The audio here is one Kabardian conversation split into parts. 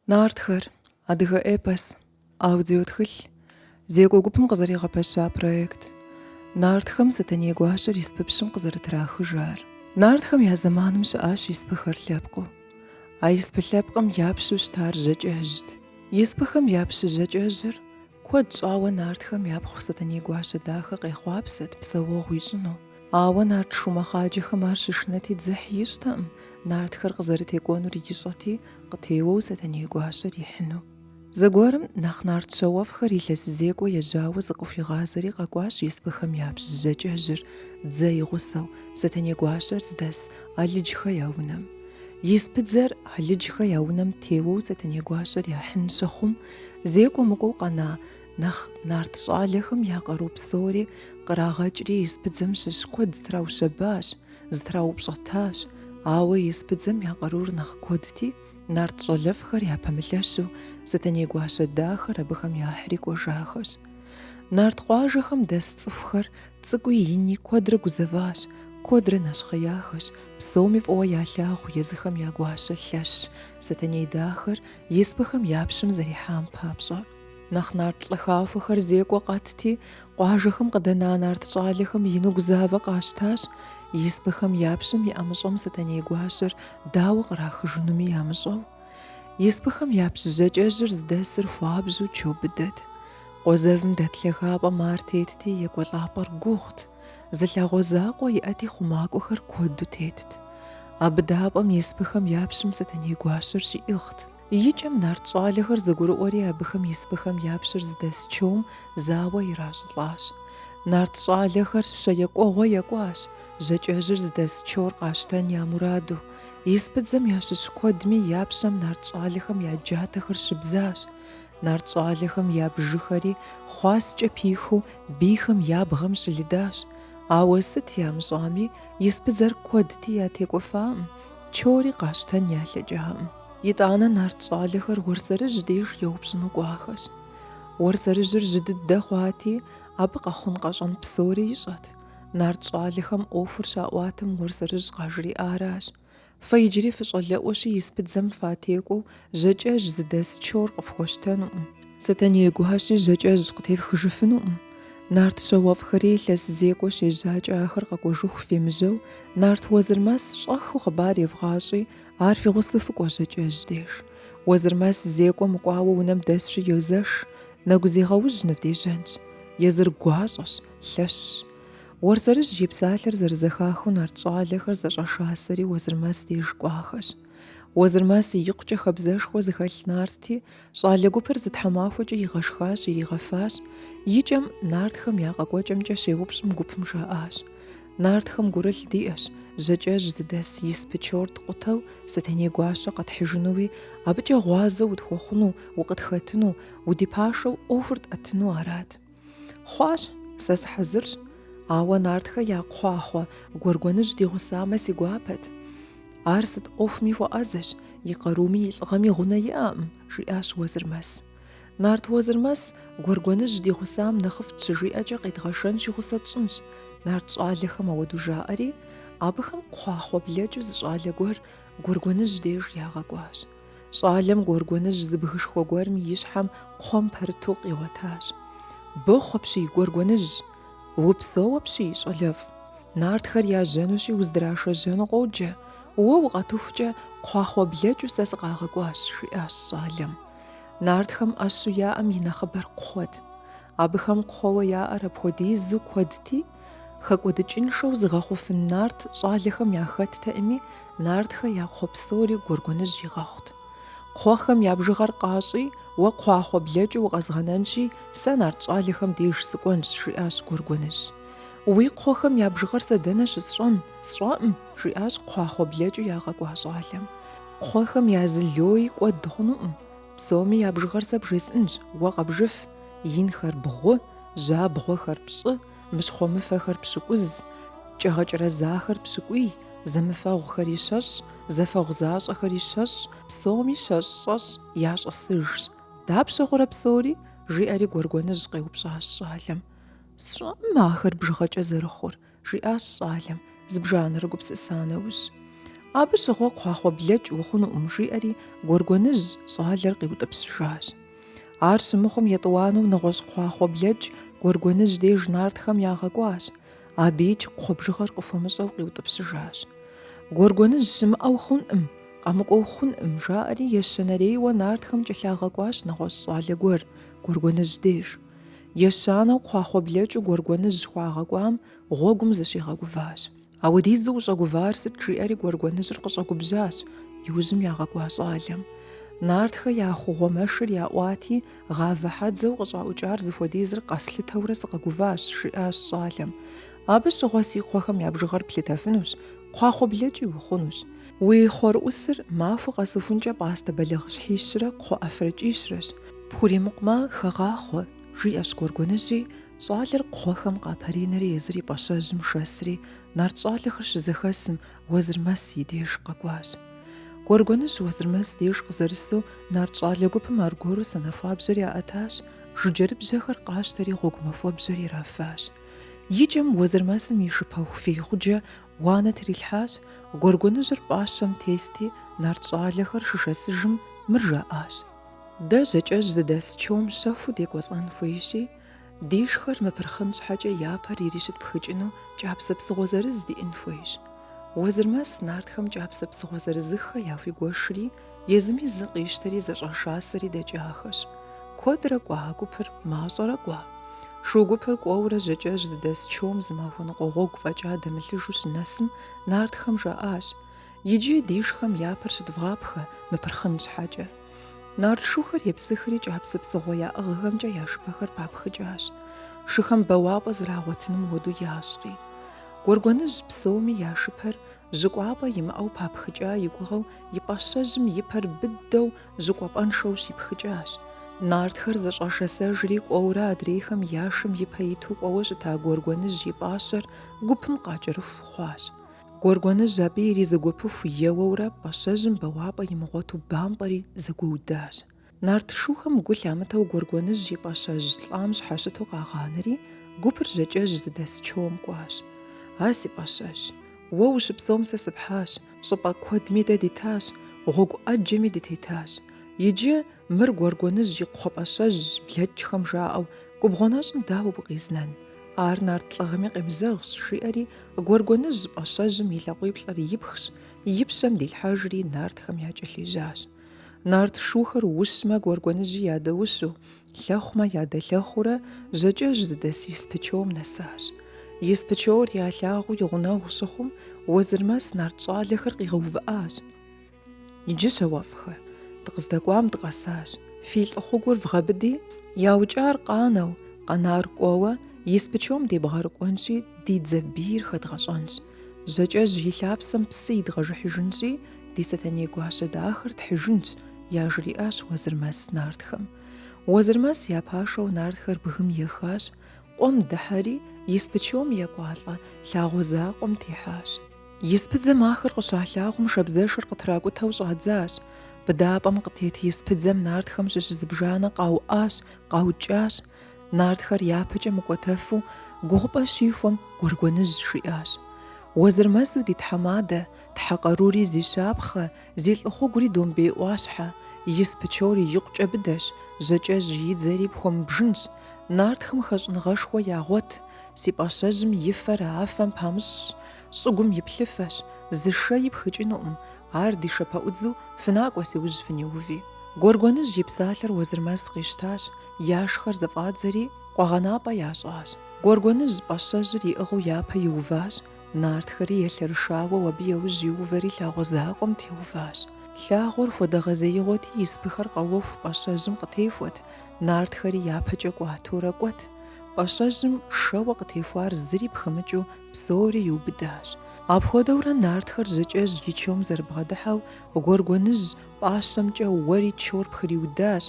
Нартхэр, адыгэ эпос, аудиотхылъ, зекӏуэ гупым къызэригъэпэща проект, Нартхэм Сэтэней гуащэр испыпщым къызэрытрахыжар. Нартхэм я зэманым щыӏащ испыхэр лъэпкъыу. А испы лъэпкъым я пщу щытар Жьакӏэжьт. Испыхэм я пщы Жьакӏэжьыр Куэд щӏауэ нартхэм япхъу Сэтэней гуащэ дахэ къехъуапсэт псэуэгъу ищӏыну. Ауэ нарт шу мэхъаджэхэм ар щышынэти дзыхь ищӏтэкъым, нартхэр къызэрытекӏуэнур ищӏэти, къытеуэу Сэтэней гуащэр ихьыну. Зэгуэрым нэхъ нарт щауэфӏхэр илъэс зекӏуэ ежьауэ зыкъыхуигъазэри къэкӏуащ испыхэм япщ Жьакӏэжьыр дзэ и гъусэу Сэтэней гуащэр здэс Алыджхэ я унэм. Испыдзэр Алыджхэ я унэм теуэу Сэтэней гуащэр яхьын щыхъум, зекӏуэ мыкӏуэу къэна нэхъ нарт щӏалэхэм я къару псори кърагъэкӏри испыдзэм щыщ куэд зэтраущэбащ, зэтраупщӏэтащ, ауэ испыдзэм я къарур нэхъ куэдти, нарт щӏалэфӏхэр япэмылъэщу Сэтэней гуащэ дахэр абыхэм яхьри кӏуэжахэщ. Нарт къуажэхэм дэс цӏыхухэр цӏыкӏуи ини куэдрэ гузэващ, куэдрэ нэщхъеяхэщ, псоми фӏыуэ ялъагъу езыхэм я гуащэ лъэщ Сэтэней дахэр испыхэм я пщым зэрихьам папщӏэ. Нэхъ нарт лӏы хахуэхэр зекӏуэ къэтти, къуажэхэм къыдэна нарт щӏалэхэм ину гузавэ къащтащ, испыхэм я пщым и ӏэмыщӏэм Сэтэней гуащэр дауэ кърахыжынуми ямыщӏэу. Испыхэм я пщы Жьакӏэжьыр здэсыр хуабжьу чо быдэт. Къуэ зэвым дэт лъагапӏэм ар тетти, екӏуэлӏапӏэр гугъут. Зы лъагъуэ закъуэ иӏэти, хъумакӏуэхэр куэду тетт. А быдапӏэм испыхэм я пщым Сэтэней гуащэр щиӏыгът. Икӏэм нарт щӏалэхэр зэгурыӏуэри абыхэм испыхэм я пщыр зыдэс чом зауэ иращӏылӏащ. Нарт щӏалэхэр щэ екӏуэгъуэ екӏуащ, Жьакӏэжьыр зыдэс чор къащтэн я мураду. Испыдзэм ящыщ куэдми я пщэм нарт щӏалэхэм я джатэхэр щыбзащ. Нарт щӏалэхэм я бжыхэри хъуаскӏэ пихыу бийхэм я бгъэм щылыдащ. Ауэ сыт ямыщӏами, испыдзэр куэдти ятекӏуэфаӏым, чори къащтэн ялъэкӏаӏым. Итӏанэ нарт щӏалэхэр Уэрсэрыжь деж еупщӏыну кӏуахэщ. Уэрсэрыжьыр жьы дыдэ хъуати, абы къэхъун-къэщӏэн псори ищӏэт. Нарт щӏалэхэм ӏуэхур щаӏуатэм Уэрсэрыжь къажриӏаращ. Фэ иджыри фыщӏалэӏуэщи, испыдзэм фатекӏуэу Жьакӏэжь зыдэс чор къыфхуэщтэнукъым. Сэтэней гуащи Жьакӏэжь къытефхыжыфынукъым. Нарт щауэфӏхэри илъэс зекӏуэ щежьакӏэ ахэр къэкӏуэжыху фемыжьэу, нарт Уэзырмэс щӏэхыу хъыбар евгъащӏи, ар фи гъусэу фыкӏуэ Жьакӏэжь деж. Уэзырмэс зекӏуэ мыкӏуауэ унэм дэсщи йозэш, нэгузегъэужь нывдежьэнщ. Езыр гуащӏэщ, лъэщщ. Уэрсэрыжь и псалъэр зэрызэхахыу нарт щӏалэхэр зэщӏэшасэри Уэзырмэс деж кӏуахэщ. Уэзырмэс икъукӏэ хабзэшхуэ зыхэлъ нартти, щӏалэ гупыр зы тхьэмахуэкӏэ игъэшхащ, иригъэфащ. Икӏэм нартхэм я къэкӏуэкӏэмкӏэ щеупщӏым гупым жаӏащ. Нартхэм гурылъ диӏэщ, Жьакӏэжь зыдэс испы чор ткъутэу Сэтэней гуащэ къэтхьыжынуи, абыкӏэ гъуазэ утхуэхъуну, укъытхэтыну, удипашэу ӏуэхур тӏэтыну арат. Хъуащ, сэ сыхьэзырщ, ауэ нартхэ я кхъуахъуэ Гуэргуэныжь ди гъусамэ си гуапэт. Ар сыт ӏуэхуми хуэӏэзэщ, и къаруми и лӏыгъэми гъунэ иӏэкъым, жиӏащ Уэзырмэс. Нарт Уэзырмэс Гуэргуэныжь ди гъусам нэхъыфӏт щыжиӏэкӏэ къедгъэшэнщи гъусэ тщӏынщ, нарт щӏалэхэм ауэду жаӏэри, абыхэм кхъуахъуэ блэкӏыу зы щӏалэ гуэр Гуэргуэныжь деж ягъэкӏуащ. Щӏалэм Гуэргуэныжь зы бгышхуэ гуэрым и щхьэм кхъуэм пэрыту къигъуэтащ. Бохъу апщий, Гуэргуэныжь! Упсэу апщий, щӏалэфӏ! Нартхэр яжьэнущи уздрашэжьэну къоджэ, уэ укъэтыхукӏэ кхъуахъуэ блэкӏыу сэ сыкъагъэкӏуащ, жиӏащ щӏалэм. Нартхэм ӏэщу яӏэм и нэхъыбэр кхъуэт. Абыхэм кхъуэуэ яӏэр апхуэдизу куэдти, хэкӏуэдыкӏыншэу зыгъэхъуфын нарт щӏалэхэм яхэттэӏыми, нартхэ я кхъуэ псори Гуэргуэныжь игъэхъут. Кхъуэхэм я бжыгъэр къащӏи, уэ кхъуахъуэ блэкӏыу укъэзгъэнэнщи, сэ нарт щӏалэхэм деж сыкӏуэнщ, жиӏащ Гуэргуэныжь. Уи кхъуэхэм я бжыгъэр сэ дэнэ щысщӏэн, сщӏэӏым, жиӏащ кхъуахъуэ блэкӏыу ягъэкӏуа щӏалэм. Кхъуэхэм я зы лои кӏуэд хъунукъым. Псоми я бжыгъэр сэ бжесӏэнщ, уэ къэбжыф, инхэр бгъу, жьабгъуэхэр пщӏы, мыщхъуэмыфэхэр пщыкӏуз, кӏэгъэкӏэрэзахэр пщыкӏуий, зэмыфэгъухэри щэщӏ, зэфэгъу защӏэхэри щэщӏ, псоми щэщӏ щэщӏ ящӏысыжщ. Дапщэ хъурэ псори? жиӏэри Гуэргуэныжь къеупщӏащ щӏалэм. Сщӏэӏым ахэр бжыгъэкӏэ зэрыхъур, жиӏащ щӏалэм, зыбжанэрэ гупсыса нэужь. Абы щыгъуэ кхъуахъуэ блэкӏ ухъунукъым, жиӏэри Гуэргуэныжь щӏалэр къиутӏыпщыжащ. Ар щымыхъум етӏуанэу нэгъуэщӏ кхъуахъуэ блэкӏ Гуэргуэныжь деж нартхэм ягъэкӏуащ. Абыикӏ кхъуэ бжыгъэр къыхуэмыщӏэу къиутӏыпщыжащ. Гуэргуэныжь щымыӏэу хъунӏым, къэмыкӏуэу хъунӏым, жаӏэри ещанэрейуэ нартхэм кӏэлъагъэкӏуащ нэгъуэщӏ щӏалэ гуэр Гуэргуэныжь деж. Ещанэу кхъуахъуэ блэкӏыу Гуэргуэныжь хуагъэкӏуам гъуэгум зыщигъэгуващ. Ауэдизу ущӏэгувар сыт, жиӏэри Гуэргуэныжьыр къыщӏэгубжьащ иужьым ягъэкӏуа щӏалэм. Нартхэ я хъугъуэ мэшыр яӏуати, гъавэ хьэдзэу къыщӏаӏукӏар зыхуэдизыр къэслъытэурэ сыкъэгуващ, жиӏащ щӏалэм. Абы щыгъуэ си кхъуэхэм я бжыгъэр плъытэфынущ, кхъуахъуэ блэкӏи ухъунущ. Уи хъуэрыӏусыр махуэ къэсыхункӏэ пӏастэ бэлыгъыщхьищрэ кхъуэ ӏэфрэкӏищрэщ, пхуримыкъумэ, хэгъахъуэ, жиӏэщ Гуэргуэныжьи, щӏалэр кхъуэхэм къапэринэри езыр и пӏащэжьым шэсри, нарт щӏалэхэр щызэхэсым, Уэзырмэс и деж къэкӏуащ. Гуэргуэныжь Уэзырмэс деж къызэрысу, нарт щӏалэ гупым аргуэру санэхуабжьэр яӏэтащ, жыджэрыбжьэхэр къащтэри гъуэгу махуэбжьэр ирафащ. Икӏэм Уэзырмэсым и шы пэху фий гъуджэ уанэ трилъхьащ, Гуэргуэныжьыр пӏащэм тести, нарт щӏалэхэр щышэсыжым мыр жаӏащ. Дэ Жьакӏэжь зыдэс чом щэхуу декӏуэлӏэн хуейщи, дишхэр мыпырхъын щхьэкӏэ я пэр ирищытпхыкӏыну кӏапсэ псыгъуэ зырыз диӏэн хуейщ. Уэзырмэс нартхэм кӏапсэ псыгъуэ зырызыххэ яхуигуэшри, езыми зы къищтэри зэщӏэшасэри дэкӏахэщ. Куэдрэ кӏуа а гупыр, мащӏэрэ кӏуа? Шу гупыр кӏуэурэ Жьакӏэжь зыдэс чом зы махуэ ныкъуэ гъуэгу фӏэкӏа дэмылъыжу щынэсым, нартхэм жаӏащ, Иджы дишхэм я пэр щыдвгъапхэ, мыпырхъын щхьэкӏэ. Нарт шухэр епсыхри кӏапсэ псыгъуэ яӏыгъхэмкӏэ я шыпэхэр папхыкӏащ, шыхэм бэуапӏэ зэрагъуэтыным хуэдэу ящӏри. Гуэргуэныжь псоми я шыпэр жьы кӏуапӏэ имыӏэу папхыкӏа и гугъэу и пӏащэжьым и пэр быдэу жьы кӏуапӏэншэу щипхыкӏащ. Нартхэр зэщӏэшэсэжри кӏуэурэ адрейхэм я шым и пэ иту кӏуэуэ щыта Гуэргуэныжь и пӏащэр гупым къакӏэрыху хъуащ. Гуэргуэныжь абы иризэгуэпыху еуэурэ пӏащэжьым бэуапӏэ имыгъуэту бампӏэри зэгуэудащ. Нарт шухэм гу лъамытэу Гуэргуэныжь и пӏащэжь лӏам щхьэщыту къагъанэри, гупыр Жьакӏэжь зыдэс чом кӏуащ. А си пӏащэжь, уэ ущыпсэум сэ сыпхьащ, щӏыпӏэ куэдми дэ дитащ, гъуэгу ӏэджэми дытетащ. Иджы мыр Гуэргуэныжь и кхъуэ пӏащэжьщ блэкӏхэм жаӏэу губгъуэ нэщӏым дауэ укъизнэн? Ар нарт лӏыгъэми къемызэгъщ, жиӏэри, Гуэргуэныжь пӏащэжьым и лъакъуиплӏыр ипхщ, и пщэм дилъхьэжри нартхэм якӏэлъежьащ. Нарт шухэр ущмэ Гуэргуэныжьи ядэущу, лъэхъумэ ядэлъэхъуурэ Жьакӏэжь зыдэс испы чом нэсащ. Испы чор ялъагъуу и гъунэгъу щыхъум, Уэзырмэс нарт щӏалэхэр къигъэувыӏащ. Иджы, щауэфӏхэ, дыкъыздэкӏуам дыкъэсащ. Фи лӏыхъугур вгъэбыди, яукӏар къанэу, къэнар кӏуэуэ, испы чом дебгъэрыкӏуэнщи, ди дзэ бийр хэдгъэщӏэнщ. Жьакӏэжь и лъапсэм псы идгъэжыхьыжынщи, ди Сэтэней гуащэ дахэр тхьыжынщ, яжриӏащ Уэзырмэс нартхэм. Уэзырмэс я пашэу нартхэр бгым ехащ, къуэм дыхьэри, испы чом екӏуалӏэ лъагъуэ закъуэм техьащ. Испыдзэм ахэр къыщалъагъум шабзэшэр къытракӏутэу щӏадзащ. Быдапӏэм къытет испыдзэм нартхэм щыщ зыбжанэ къауӏащ, къаукӏащ. Нартхэр япэкӏэ мыкӏуэтэфу гугъупӏэ щихуэм Гуэргуэныжь жиӏащ. Уэзырмэсу ди тхьэмадэ, тхьэ къарури зи щапхъэ, зи лӏыхъугури домбей ӏуащхьэ, испы чори икъукӏэ быдэщ, Жьакӏэжь и дзэри пхуэмыбжынщ. Нартхэм хэщӏыныгъэшхуэ ягъуэт, си пӏащэжьым и фэр а фэм памыщӏщ, щӏыгум и плъыфэщ, зы шэи пхыкӏынукъым, ар ди шэпэӏудзу фынакӏуэ си ужь фыниуви. Гуэргуэныжь и псалъэр Уэзырмэс къищтащ, яшхэр зэфӏадзэри, къуэгъэнапӏэ ящӏащ. Гуэргуэныжь пӏащэжьыр иӏыгъыу япэ иуващ, нартхэри елъэрышауэу абы яужь иувэри лъагъуэ закъуэм теуващ. Лъагъуэр хуэдэгъэзеигъуэти, испыхэр къэуэху пӏащэжьым къытехуэт, нартхэри япэкӏэ кӏуатэурэ кӏуэт. Пӏащэжьым шэуэ къытехуар зыри пхымыкӏыу псори иубыдащ. Апхуэдэурэ нартхэр Жьакӏэжь и чом зэрыбгъэдыхьэу, Гуэргуэныжь пӏащэмкӏэ уэри чор пхыриудащ,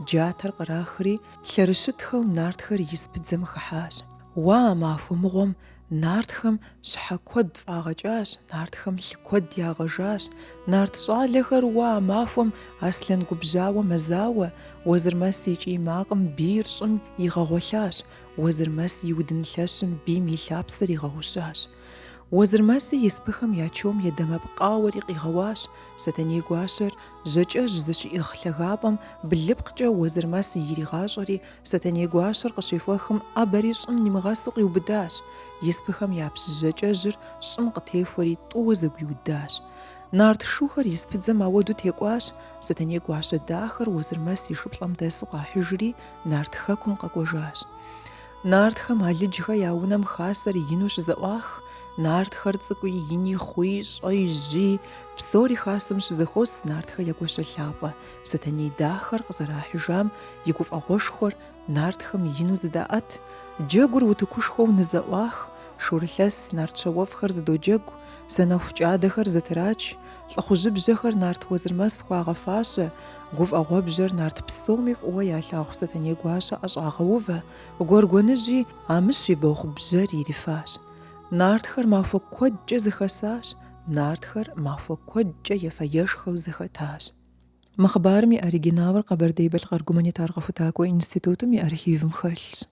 джатэр кърахри, лъэрыщытхэу нартхэр испыдзэм хыхьащ. Уа, а махуэ мыгъуэм нартхэм щхьэ куэд фӏагъэкӏащ, нартхэм лъы куэд ягъэжащ. Нарт щӏалэхэр уа а махуэм аслъэн губжьауэ мэзауэ, Уэзырмэс и кӏий макъым бийр щӏым игъэгъуэлъащ, Уэзырмэс и удын лъэщым бийм и лъапсэр игъэгъущащ. Уэзырмэси испыхэм я чом едэмэпкъауэри къигъэуащ. Сэтэней гуащэр Жьакӏэжь зыщиӏыгъ лъагапӏэм блыпкъкӏэ Уэзырмэс иригъащӏэри, Сэтэней гуащэр къыщехуэхым ӏэбэри щӏым нимыгъэсу къиубыдащ. Испыхэм я пщ Жьакӏэжьыр щӏым къытехуэри тӏууэ зэгуиудащ. Нарт шухэр испыдзэм ауэду текӏуащ, Сэтэней гуащэ дахэр Уэзырмэс и шыплӏэм дэсу къахьыжри, Нарт хэкум къэкӏуэжащ. Нартхэм Алыджхэ я унэм хасэр ину щызэӏуах, нартхэр цӏыкӏуи ини хъуи, щӏэи жьыи, псори хасэм щызэхуос нартхэ я гуащэ лъапӏэ Сэтэней дахэр къызэрахьыжам и гуфӏэгъуэшхуэр нартхэм ину зэдаӏэт, джэгур утыкушхуэу нызэӏуах, шурылъэс нарт щауэфӏхэр зэдоджэгу, санэху кӏадэхэр зэтрач, лӏыхъужьыбжьэхэр нарт Уэзырмэс хуагъэфащэ, гуфӏэгъуэбжьэр нарт псоми фӏыуэ ялъагъу Сэтэней гуащэ ӏэщӏагъэувэ, Гуэргуэныжьи Амыщ и бохъу бжьэр ирифащ. Нартхэр махуэ куэдкӏэ зэхэсащ, нартхэр махуэ куэдкӏэ ефэ-ешхэу зэхэтащ. Мы хъыбарым и оригиналыр Къэбэрдей-Балъкъэр гуманитар къэхутакӏуэ институтым и архивым хэлъщ.